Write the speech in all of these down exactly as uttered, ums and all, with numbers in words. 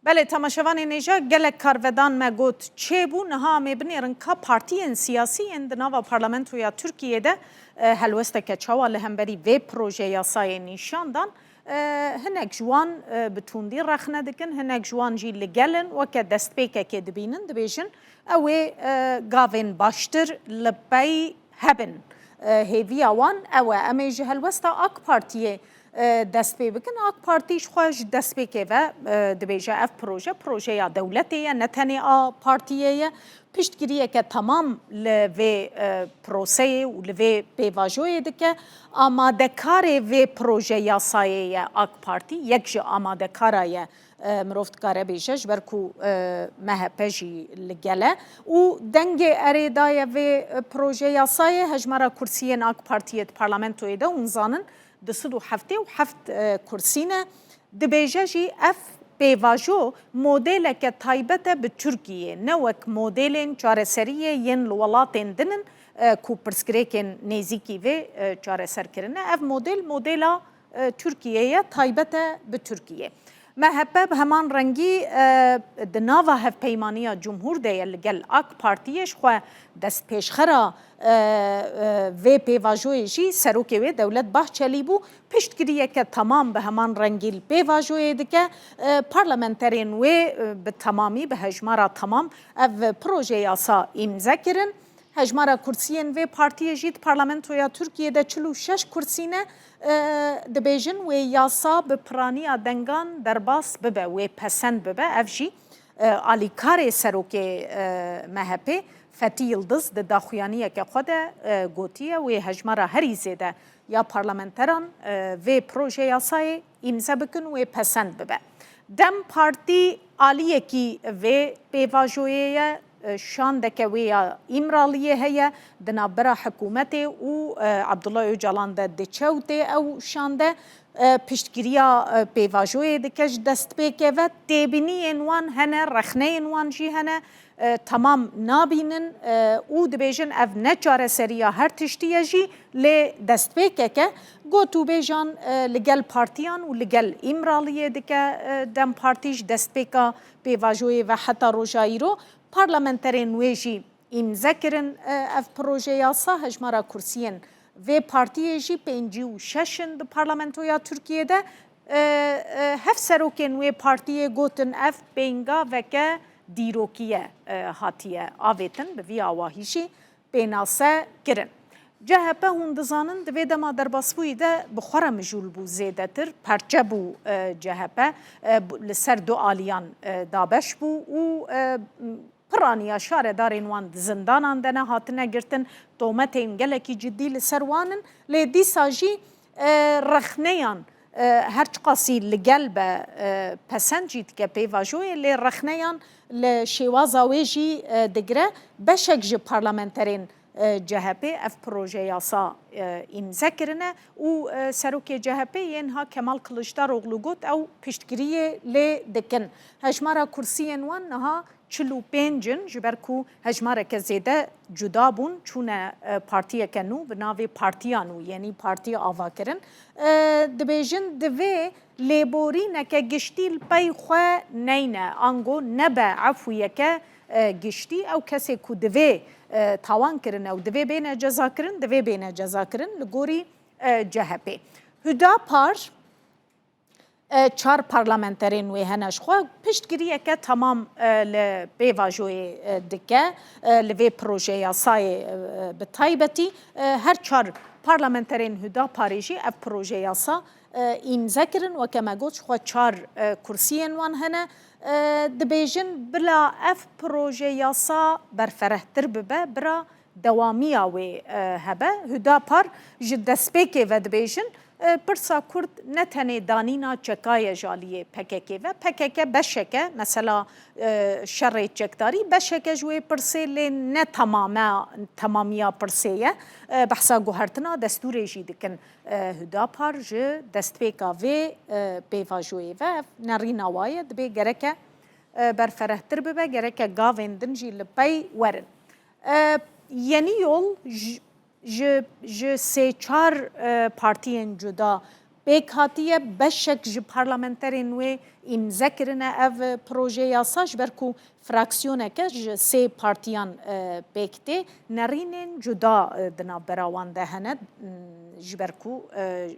Belê, temaşevanên hêja, gelek karvedan me got çêbû. Niha em ê binêrin ka partiyên siyasî yên di nava parlamentoya Tirkiyê de, e, helwesteke çawa li hemberî vê proje yasayê nîşan dan. E, hinek ji wan, e, bi tundî rexne dikin, hinek ji wan jî li gel in, weke destpêkekê dibînin, dibêjin, ew ê, e, gavên baştir li pey hebin. E, hêviya wan ew e. Em ê ji helwesta AK Partiyê, e, dest pê bikin. AK Partî ji xwe ji destpêkê ve, e, dibêje ev proje, projeya dewletê ye, ne tenê a partiyê ye. Piştgiriyeke temam li vê, e, proseyê û li vê pêvajoyê dike. Amadekarê vê proje yasayê ye AK Partî, yek ji amadekara ye, e, mirov dikare bêje, ji ber ku, e, M H P jî li gel e. Û dengê erê daye vê, e, proje yasayê. Hejmara kursiyên AK Partiyê di parlamentoyê de, hûn zanin, du sed û heftê û heft, e, kursî ne. Dibêje jî ev pêvajo modeleke taybet e bi Tirkiyê, ne wek modelên çareseriyê yên li welatên din in, e, ku pirsgirêkên nêzîkî vê, e, çareser kirine. Ev model, modela, e, Tirkiyê ye, taybet e bi Tirkiyê. M H P bi heman rengî, e, di nava hevpeymaniya Cumhur de ye li gel AK Partiyê, ji xwe destpêşxera, e, e, vê pêvajoyê jî serokê wê Dewlet Bahçelî bû. Piştgiriyeke temam bi heman rengî li pêvajoyê dike. E, parlamenterên wê, e, bi temamî, bi hejmara temam ev proje yasa îmze kirin. Hejmara kursiyên vê partiyê jî di parlamentoya Tirkiyê de çil û şeş kursî ne. E, dibêjin wê yasa bi piraniya dengan derbas bibe, wê pesend bibe. Ev jî, e, alîkarê serokê, e, M H P Fetî Yildiz di daxuyaniyeke xwe de, e, gotiye, wê hejmara herî zêde ya parlamenteran, e, vê proje yasayê îmze bikin, wê pesend bibe. DEM Partî aliyekî vê pêvajoyê ye, e, şandeke wê ya Îmraliyê heye, di navbera hikûmetê û, e, Abdullah Ocalan de diçe û tê ew şande, e, piştgiriya, e, pêvajoyê dike ji destpêkê ve. Têbîniyên wan hene, rexneyên wan jî hene, e, temam nabînin, e, û dibêjin ev ne çareseriya her tiştî ye jî, lê destpêkeke. Got û bêjan, e, li gel partiyan û li gel Îmraliyê dike, e, DEM Partî ji destpêka pêvajoyê ve heta roja îro. Parlamenterên wê jî îmze kirin, e, ev proje yasa. Hejmara kursiyên vê partiyê jî pêncî û şeş in di parlamentoya Tirkiyê de. E, e, hevserokên wê partiyê gotin ev pêngaveke dîrokî ye, e, hatiye avêtin, bi vî awahî jî pênase kirin. C H P, hûn dizanin, di vê dema derbasbûyî de bi xwe re mijûl bû zêdetir, perçe bû, e, C H P, e, li ser du aliyan, e, dabeş bû û, e, piraniya şaredarên wan di zindanan de ne hatine girtin, tometên gelekî cidî li ser wan in, lê dîsa jî, e, rexneyan, e, her çiqasî li gel be, e, pesend jî dike pêvajoyê, lê rexneyan li şêwaza wê jî, e, digire. Beşek ji parlamenterên, e, C H P ev proje yasa, e, îmze kirine û, e, serokê C H P yê niha Kemal Kiliçdaroglu got ew piştgiriyê lê dikin. Hejmara kursiyên wan niha çil û pênc in, ji ber ku hejmareke zêde cuda bûn, çûne, e, partiyeke nû, bi navê Partiya Nû, Yenî Partî ava kirin. E, dibêjin, divê lêborîneke giştî li pey xwe neyne, ango nebe efûyeke, e, giştî. Ew kesê ku divê, e, tawan kirine û divê bêne cezakirin, divê bêne cezakirin li gorî, e, C H P. Hüdapar, e, çar parlamenterên wê hene ji xwe. Piştgiriyeke temam, e, li pêvajoyê, e, dike, e, li vê proje yasayê, e, bi taybetî, e, her çar parlamenterên Hüdaparê jî ev proje yasa, e, îmze kirin. Weke me got, ji xwe çar, e, kursiyên wan hene. E, dibêjin bila ev proje yasa berferehtir bibe, bira dewamiya wê, e, hebe. Hüdapar ji destpêkê ve dibêjin, e, pirsa Kurd ne tenê danîna çeka ye ji aliyê P K K ve. P K K beşeke, mesela, e, şerê çekdarî beşeke ji wê pirsê, lê ne temame, temamiya pirsê ye. E, behsa guhertina destûrê jî dikin. E, Hüdapar ji destpêka vê, e, pêvajoyê ve, ev nerîna wa ye, dibê gereke, e, berferehtir bibe, gereke gavên din jî li pey werin. E, Yenî Yol ji, ji, ji sê çar, e, partiyên cuda Pêk hatiye, beşek ji parlamenterên wê îmze kirine ev proje yasa, ji ber ku fraksiyoneke ji sê partiyan, e, pêk tê. Nerînên cuda, e, di navbera wan de hene, m, ji ber ku, e,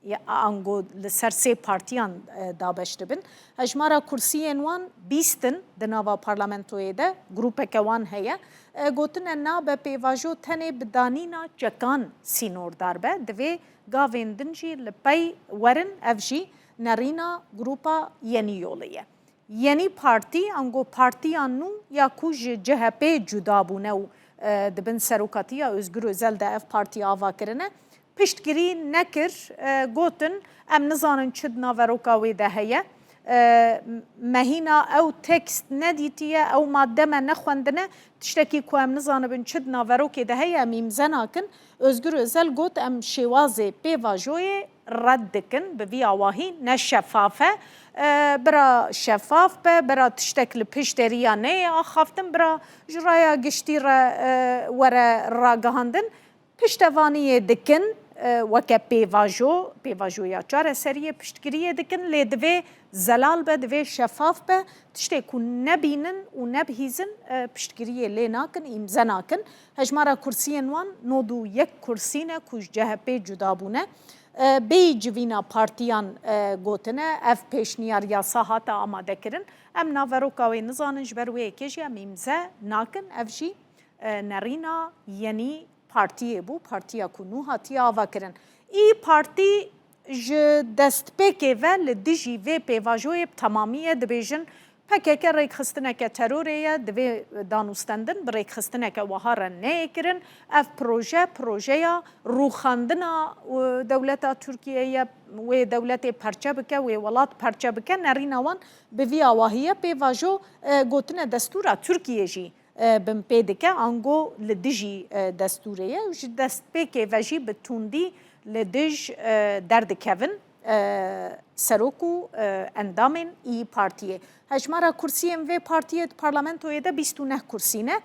ya, ango li ser sê partiyan, e, dabeş dibin. Hejmara kursiyên wan bîst in di nava parlamentoyê de, grûpeke wan heye. E, gotine nabe pêvajo tenê bi danîna çekan sînordar be, divê gavên din jî li pey werin, ev jî nerîna grûpa Yenî Yolê ye. Yenî Partî, ango partiya nû ya ku ji C H P cuda bûne û, e, di bin serokatiya Ozgur Ozel de ev partî ava kirine, piştgirî nekir, e, gotin, em nizanin çi di naveroka wê de heye. E, me hîna ew tekst nedîtiye, ew madde me nexwendine, tiştekî ku em nizanibin çi di naverokê de heye, em îmze nakin. Ozgur Ozel got, em şêwazê pêvajoyê red dikin, bi vî awahî ne şefaf e. E, bira şefaf be, bira tiştek li pişt deriya neyê axaftin, bira ji raya giştî re, e, were ragihandin. Piştevaniyê dikin, e, weke pêvajo, pêvajoya çareseriyê piştgiriyê dikin, lê divê zelal be, divê şefaf be. Tiştê ku nebînin û nebihîzin, e, piştgiriyê lê nakin, îmze nakin. Hejmara kursiyên wan nod û yek kursî ne ku ji C H P cuda bûne. E, bêyî civîna partiyan, e, gotine, ev pêşniyar yasa hate amadekirin. Em naveroka wê nizanin, ji ber wê yekê jî em îmze nakin. Ev jî, e, nerîna Yenî Partiyê bû, partiya ku nû hatiye avakirin. Î Partî ji destpêkê ve li dijî vê pêvajoyê bi temamî ye, dibêjin P K K rêkxistineke terorê ye, divê danûstendin bi rêkxistineke wiha re neyê kirin. Ev proje, projeya rûxandina, e, dewleta Tirkiyeyê ye, wê dewletê perçe bike, wê welat perçe bike, nerîna wan bi vî awahî ye. Pêvajo, e, gotine destûra Tirkiyê jî, e, binpê dike, ango li dijî, e, destûrê ye û ji destpêkê ve jî bi tundî li dij, e, derdikevin, e, serok û, e, endamên Îyî Partiyê. Hejmara kursiyên vê partiyê di parlamentoyê de bîst û neh kursî ne.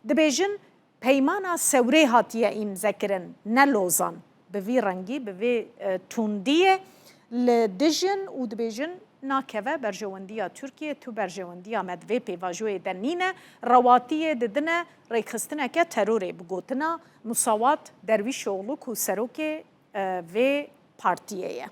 Dibêjin, Peymana Sewrê hatiye îmzekirin, ne Lozan. Bi vî rengî, bi vî, e, tundiyê li dijin û dibêjin, nakeve berjewendiya Tirkiyê, tu berjewendiya me di vê pêvajoyê de nîne, rewatiyê didine rêkxistineke terorê, bi gotina Musawat Derwîşoglu ku serokê, e, vê partiyê ye.